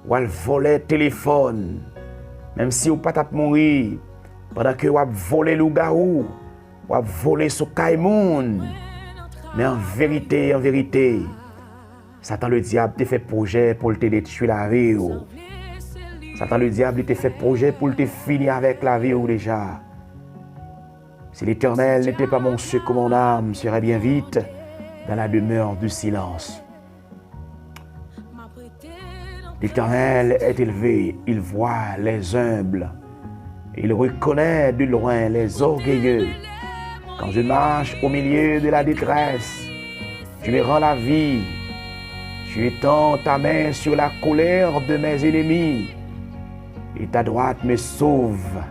w al vòlè telefòn, menm si w pa t ap mouri pandan ke w ap vole lougawou, w ap vole sou kay moun. Men an verite, an verite, Satan Ledyab te fè pwojè pou l te detwi lavi w. Satan Ledyab, li te fè pwojè pou l te fini avèk lavi w deja. Si l'Éternel n'était pas mon secours, mon âme serait bien vite dans la demeure du silence. L'Éternel est élevé, il voit les humbles, il reconnaît de loin les orgueilleux. Quand je marche au milieu de la détresse, tu me rends la vie. Tu étends ta main sur la colère de mes ennemis, et ta droite me sauve.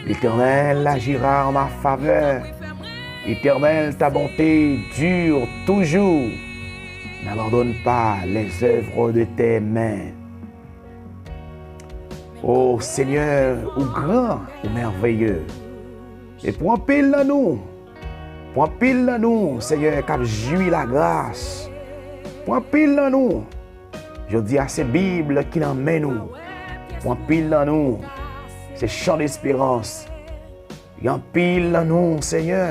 L'Éternel agira en ma faveur. Éternel, ta bonté dure toujours. N'abandonne pas les œuvres de tes mains. O Senyè, ou gran, ou mèveye. E pou anpil nan nou, pou anpil nan nou, Senyè, k ap jwi lagras, pou anpil nan nou, jodi a se Bib ki nan men nou, pou anpil nan nou, se chan desperans. Gen anpil nan nou, Senyè,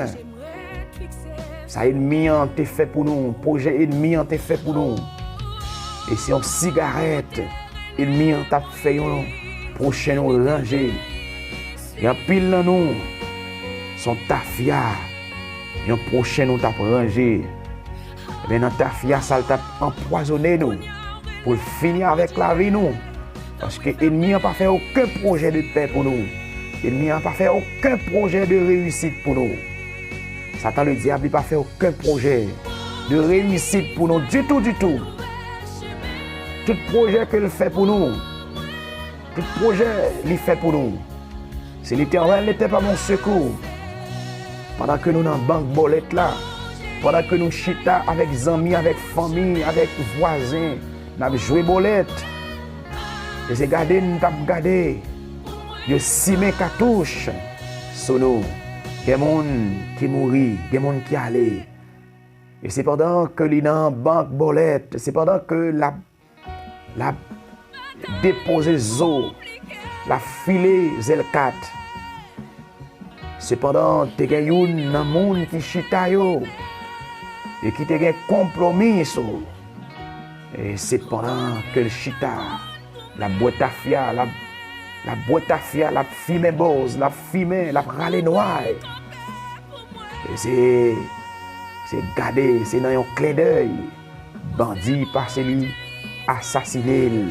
sa ènmi an te fè pou nou, pwojè ènmi an te fè pou nou. E se yon sigarèt ènmi an t ap fè yon pwochen nou ranje. Gen anpil nan nou, se yon tafya yon pwochen nou t ap ranje. Ebyen, nan tafya sa, l t ap anpwazonnen nou pou l fini avèk lavi nou. Paske ènmi an pa fè okenn pwojè de pè pou nou. Ènmi an pa fè okenn pwojè de reyisit pou nou. Satan Ledyab, li pa fè okenn pwojè de reyisit pou nou ditou, ditou. Tout pwojè ke l fè pou nou, tout pwojè li fè pou nou, si l'Éternel n'était pas mon secours, pandan ke nou nan bank bòlèt la, pandan ke nou chita avèk zanmi, avèk fanmi, avèk vwazen, n ap jwe bòlèt. E se gade n t ap gade, yo simen katouch sou nou. Gen moun ki mouri, gen moun ki ale. E se pandan ke li nan bank bòlèt, se pandan ke l ap l ap depoze zo, l ap file zèl kat. Sepandan, te gen youn nan moun ki chita yo e ki te gen konpwomi sou. E sepandan ke l chita, l ap bwè tafya, l ap l ap bwè tafya, l ap fimen bòz, l ap fimen, l ap rale nway. E se, se gade, se nan yon klendèy, bandi pase li asasine l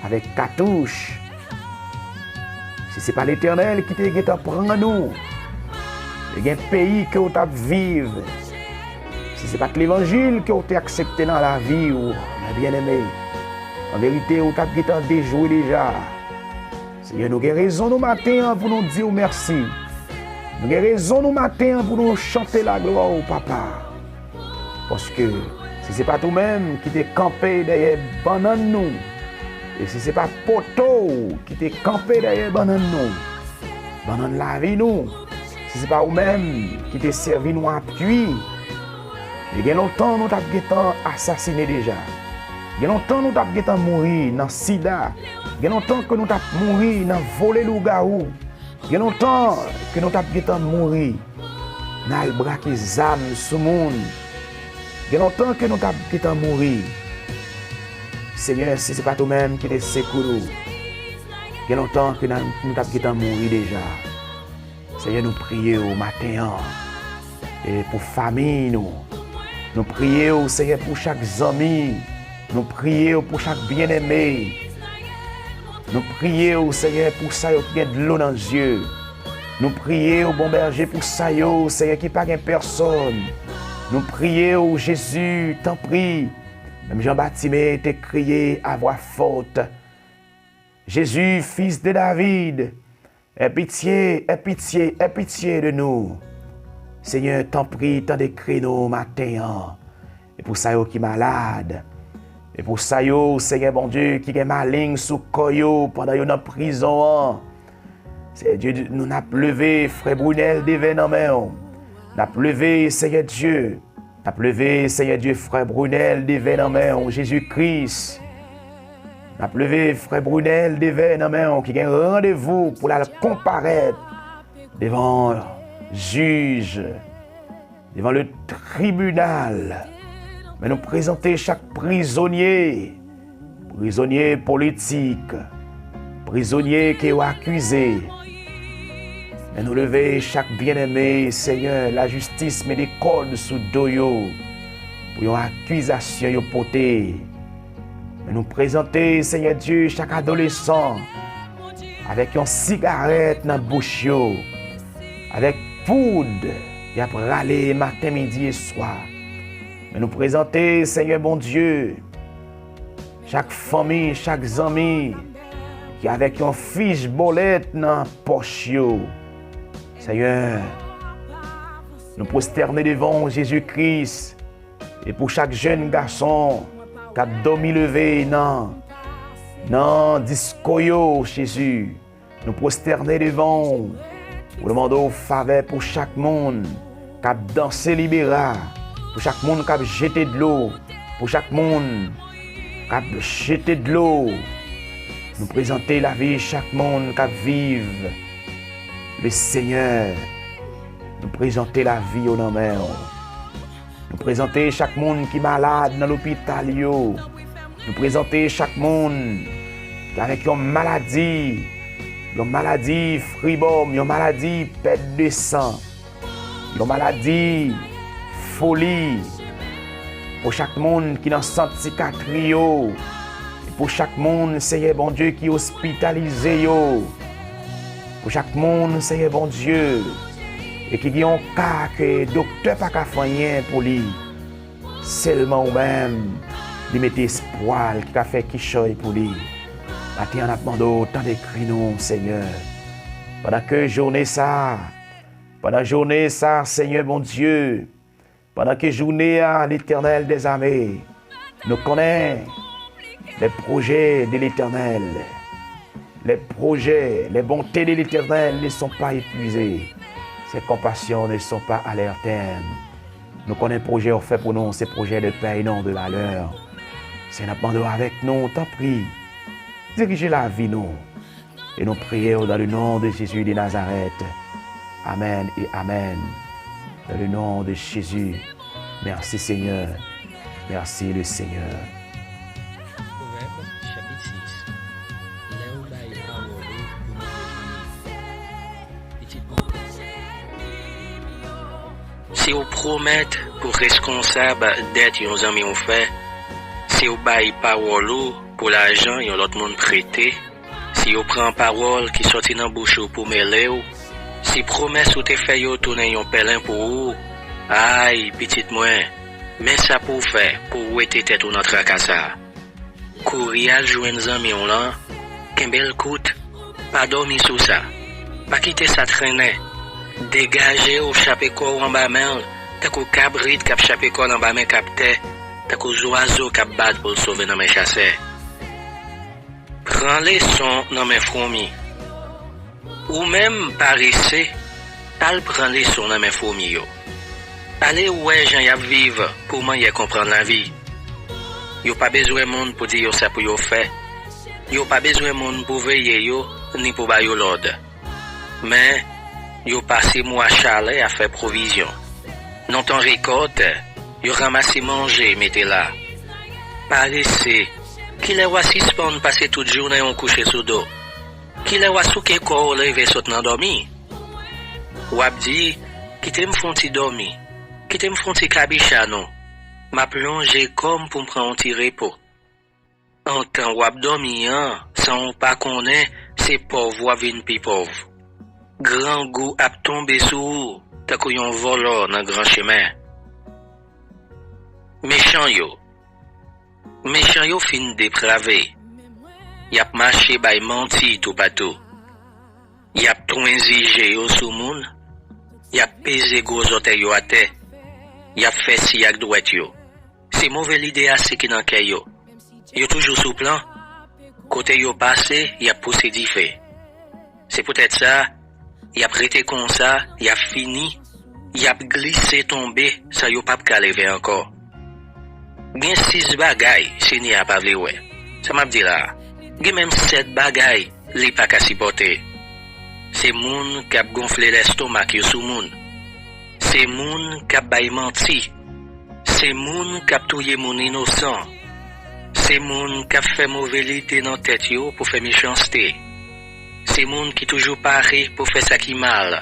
avèk katouch. Si se pa Letènèl ki te gentan pran nou, e gen peyi ke w t ap viv. Si se pa t levanjil ke w te aksepte nan lavi w, mè byeneme, an verite, ou t ap gentan dejwe deja. Senyè, nou gen rezon nou maten an pou nou di w mèsi. Nou gen rezon nou maten an pou nou chante laglwa w, Papa. Paske si se pa t ou menm ki te kanpe dèyè bannann nou, e si se pa poto w ki te kanpe dèyè bannann nou, bannann lavi nou, si se pa ou menm ki te sèvi nou apui, e gen lontan nou t ap gentan asasine deja. Gen lontan nou t ap gentan mouri nan sida. Gen lontan ke nou t ap mouri nan vole lougawou. Gen lontan ke nou t ap gentan mouri nan al brake zam sou moun. Gen lontan ke nou t ap gentan mouri. Senyè, si se pa t ou menm ki te sekou nou, gen lontan ke n a, nou t ap gentan mouri deja. Senyè, nou priye w maten an, e pou fanmi nou. Nou priye w, Senyè, pou chak zanmi. Nou priye w pou chak byeneme. Nou priye w, Senyè, pou sa yo ki gen dlo nan zye. Nou priye w, Bon Bèje, pou sa yo, Senyè, ki pa gen pèsòn. Nou priye w, Jezi, tanpri. Menm jan Batime te kriye a vwa fò, Jésus, fils de David, aie pitié, aie pitié, aie pitié de nous. Senyè, tanpri, tande kri nou maten an. E pou sa yo ki malad, e pou sa yo, Senyè Bondye, ki gen maleng sou kò yo pandan yo nan prizon an, Senyè Dye, nou n ap leve frè Brunel Devè nan men w. N ap leve, Senyè Dye, n ap leve, Senyè Dye, frè Brunel Devè nan men w, Jezi Kris. N ap leve frè Brunel Devè nan men w, ki gen randevou pou l al konparèt devan jij, devan le tribinal. Men nou prezante chak prizonye, prizonye politik, prizonye ke yo akize. Men nou leve chak byeneme, Senyè, lajistis mete kòd sou do yo pou yon akizasyon yo pote. Men nou prezante, Senyè Dye, chak adolesan avèk yon sigarèt nan bouch yo, avèk poud y ap rale maten, midi e swa. Men nou prezante, Senyè Bondye, chak fanmi, chak zanmi ki avèk yon fich bòlèt nan pòch yo. Senyè, nou pwostène devan w, Jezi Kris, e pou chak jèn gason k ap dòmi leve nan, nan disko yo, Jezi. Nou pwostène devan w pou nou mande w favè pou chak moun k ap danse libera, pou chak moun k ap jete dlo, pou chak moun k ap jete dlo. Nou prezante lavi chak moun k ap viv, le Senyè. Nou prezante lavi yo nan men w. Nou prezante chak moun ki malad nan lopital yo. Nou prezante chak moun ki avèk yon maladi, yon maladi fribòm, yon maladi pèt de san, yon maladi foli. Pou chak moun ki nan sant sikatri yo, e pou chak moun, Senyè Bondye, ki ospitalize yo, pou chak moun, Senyè Bondye, e ki gen yon ka ke doktè pa ka fè anyen pou li, sèlman ou menm, li mete espwa l ki ka fè kichòy pou li. Maten an, n ap mande w, tande kri nou, Senyè. Pandan ke jounen sa a, pandan jounen sa a, Senyè Bondye, pandan ke jounen an, Letènèl dèzame, nou konnen les projets de l'Éternel, les projets, les bontés de l'Éternel ne sont pas épuisées. Ses compassions ne sont pas à leur terme. Nou konnen pwojè w fè pou nou, se pwojè de pè e non de malè. Senyè, n ap mande w avèk nou, tanpri, dirije lavi nou. E nou priye w dans le nom de Jésus de Nazareth. Amen et amen. Dans le nom de Jésus. Merci Seigneur. Merci le Seigneur. Pwovèb, chapit sis. Lè ou bay pawòl ou Si w pwomèt pou w reskonsab dèt yon zanmi w fè, si w bay pawòl ou pou lajan yon lòt moun prete, si yo pran pawòl ki sòti nan bouch ou pou mele w, si pwomès ou te fè yo tounen yon pèlen pou ou, ay, pitit mwen, men sa pou w fè pou w wete tèt ou nan traka sa a. Kouri al jwenn zanmi w lan, kenbe l kout, pa dòmi sou sa. Pa kite sa trennen. Degaje w, chape kò w anba men l, tankou kabrit k ap chape kò l anba men kaptè, tankou zwazo k ap bat pou l sove nan men chasè. Pran leson nan men foumi. Ou menm parese, al pran leson nan men foumi yo. Ale wè jan y ap viv pou w manyè konprann lavi. Yo pa bezwen moun pou di yo sa pou yo fè. Yo pa bezwen moun pou veye yo, ni pou ba yo lòd. Men, yo pase mwa chalè a fè pwovizyon. Nan tan rekòt, yo ranmase manje mete la. Parese, kilè w a sispann pase tout jounen w kouche sou do? Kilè w a souke kò w leve sot nan dòmi? W ap di, kite m fè yon ti dòmi, kite m fè yon ti kabicha non. M ap lonje kò m pou m pran yon ti repo. Antan w ap dòmi an, san w pa konnen, se pòv w ap vin pi pòv. Grangou ap tonbe sou ou tankou yon vòlò nan gran chemen. Mechan yo. Mechan yo fin deprave. Y ap mache bay manti toupatou. Y ap twenzi je yo sou moun. Y ap peze gwo zòtèy yo atè. Y ap fè si ak dwèt yo. Se move lide ase ki nan kè yo. Yo toujou sou plan. Kote yo pase, y ap pouse dife. Se poutèt sa, y ap rete konsa, y ap fini, y ap glise tonbe san yo p ap ka leve ankò. Gen sis bagay Senyè a pa vle wè. Sa m ap di la a, gen menm sèt bagay li pa ka sipòte. Se moun k ap gonfle lèstomak yo sou moun. Se moun k ap bay manti. Se moun k ap touye moun inosan. Se moun k ap fè move lide nan tèt yo pou fè mechanste. Se moun ki toujou pare pou fè sa ki mal.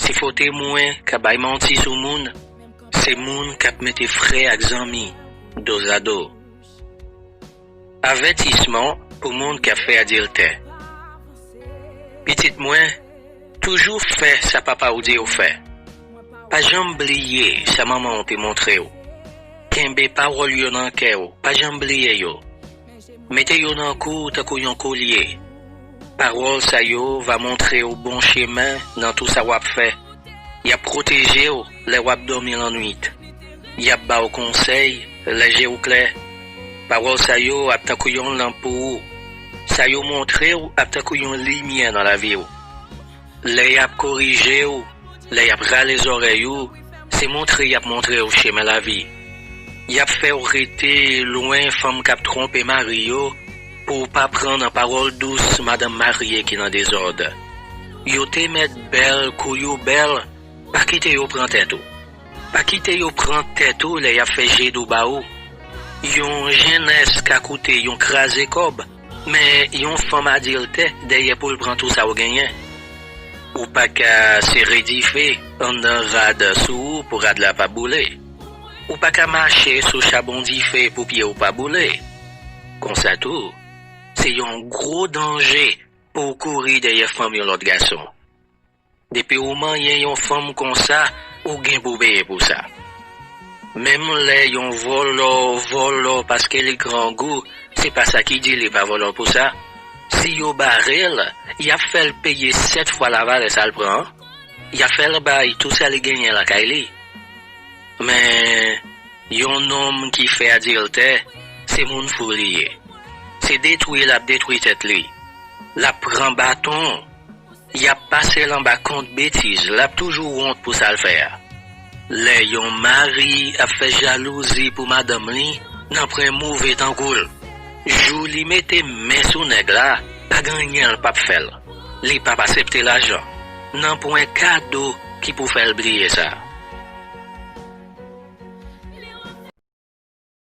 Se fo temwen k ap bay manti sou moun. Se moun k ap mete frè ak zanmi dozado. Avètisman pou moun k ap fè adiltè. Pitit mwen, toujou fè sa papa w di w fè. Pa janm bliye sa manman w te montre w. Kenbe pawòl yo nan kè w, pa janm bliye yo. Mete yo nan kou w tankou yon kolye. Pawòl sa yo va montre w bon chemen nan tou sa w ap fè. Y ap pwoteje w lè w ap dòmi lannwit. Y ap ba w konsèy lè je w klè. Pawòl sa yo ap tankou yon lanp pou ou. Sa yo montre w ap tankou yon limyè nan lavi w. Lè y ap korije w, lè y ap rale zòrèy ou, se montre y ap montre w chemen lavi. Y ap fè w rete lwen fanm k ap twonpe mari yo, pou w pa pran nan pawòl dous madanm marye ki nan dezòd. Yo te mèt bèl kou yo bèl, pa kite yo pran tèt ou. Pa kite yo pran tèt ou lè y ap fè je dou ba ou. Yon jennès ka koute yon kraze kòb, men yon fanm adiltè dèyè pou l pran tou sa w genyen. Ou pa ka sere dife anndan rad sou ou pou rad la pa boule. Ou pa ka mache sou chabon dife pou pye w pa boule. Konsa tou, se yon gwo danje pou w kouri dèyè fanm yon lòt gason. Depi w manyen yon fanm konsa, ou gen pou peye pou sa. Menm lè yon vòlò vòlò paske li grangou, se pa sa ki di li pa vòlò pou sa. Si yo bare l, y ap fè l peye sèt fwa lavalè sa l pran an. Y ap fè l bay tou sa li genyen lakay li. Men, yon nonm ki fè adiltè, se moun fou li ye. Se detwi l ap detwi tèt li. L ap pran baton. Y ap pase l anba kont betiz, l ap toujou wont pou sa l fè a. Lè yon mari ap fè jalouzi pou madanm li, nanpwen move tankou l. Jou li mete men sou nèg la, pa gen anyen l p ap fè l. Li p ap aksepte lajan. Nanpwen kado ki pou fè l bliye sa.